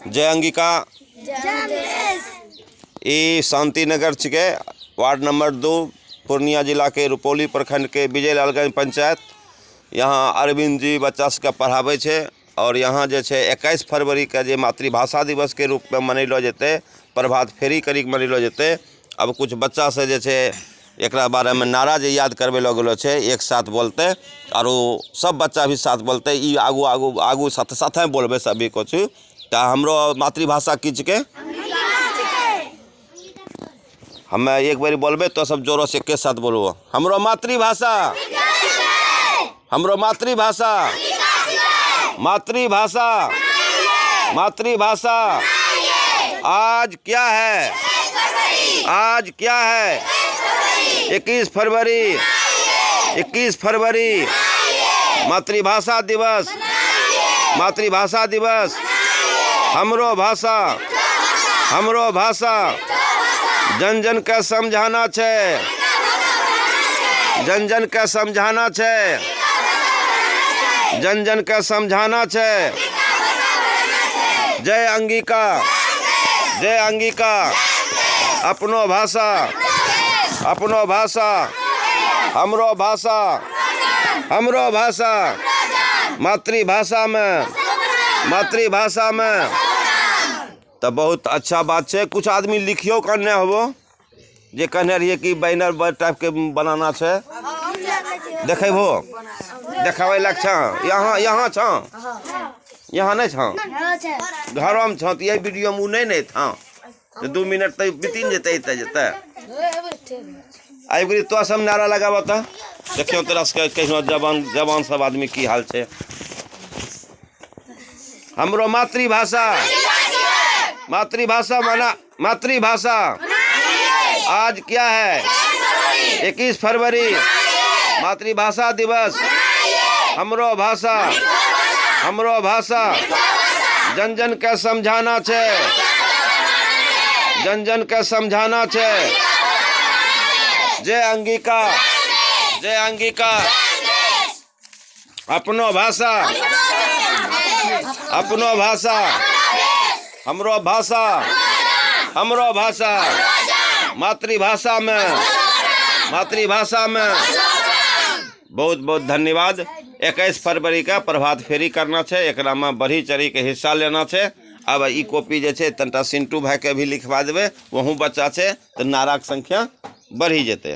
जय अंगिका। ई शांति नगर छिके, ward number 2, पूर्णिया जिला के रुपौली प्रखंड के विजयलालगंज पंचायत। यहाँ अरविंद जी बच्चा सबके पढ़ाबै छै और यहाँ जे छै 21 फरवरी के जे मातृभाषा दिवस के रूप में मनैलो जेतै, प्रभात फेरी करी के मनैलो जेतै। अब कुछ बच्चा से जे छै एकरा बारे में नारा जे याद करबे लगलो छै, एक साथ बोलते और वो सब बच्चा भी साथ बोलते, ई आगू आगू आगू साथ साथ बोलबे सभी कुछ। त हमरो मातृभाषा की छिके? हमे एक बारी बोलबे तो सब जोरों से के साथ बोलबो। हमरो मातृभाषा, हमरो मातृभाषा, मातृभाषा, मातृभाषा। आज क्या है? आज क्या है? 21 फरवरी, 21 फरवरी, मातृभाषा दिवस, मातृभाषा दिवस। हमरो भाषा, हमरो भाषा, जन जन के समझाना छै, जन जन के समझाना छै, जन जन के समझाना छै। जय अंगिका, जय अंगिका। अपनो भाषा, अपनो भाषा, हमरो भाषा, हमरो भाषा, मातृभाषा में, मातृभाषा में। तो बहुत अच्छा बात छै। कुछ आदमी लिखियो कहने होबो, जे कहने रहिए कि बैनर बड़ टाइप के बनाना छै, देखेबो, देखाबै लग छौ। यहाँ, यहाँ छौ, यहाँ नहीं छौ, घरों में छौ। तो यही वीडियो में उ नहीं नहीं था, तो 2 मिनट तक बीती न जेतै, एते जेतै। आबि गेली तो सब नारा लगाबऽ तऽ देखियौ तोरा सबके कहिनो जवान जवान सब आदमी की हाल छै। हमरो मातृभाषा, मातृभाषा मना, मातृभाषा। आज क्या है? 21 फरवरी, मातृभाषा दिवस। हमरो भाषा, हमरो भाषा, जन जन के समझाना छै, जन जन के समझाना छै। जय अंगिका, जय अंगिका। अपनो भाषा, अपनो भाषा, हमरो भाषा, हमरो भाषा, मातृभाषा में, मातृभाषा में। बहुत बहुत धन्यवाद। 21 फरवरी का प्रभात फेरी करना छै, एकरा में बढ़ी चढ़ी के हिस्सा लेना छै। अब ई कॉपी जे छै तनिटा सिंटू भाई के भी लिखवा देबै, वहूँ बच्चा छै, तऽ नाराके संख्या बढ़ी जेतै।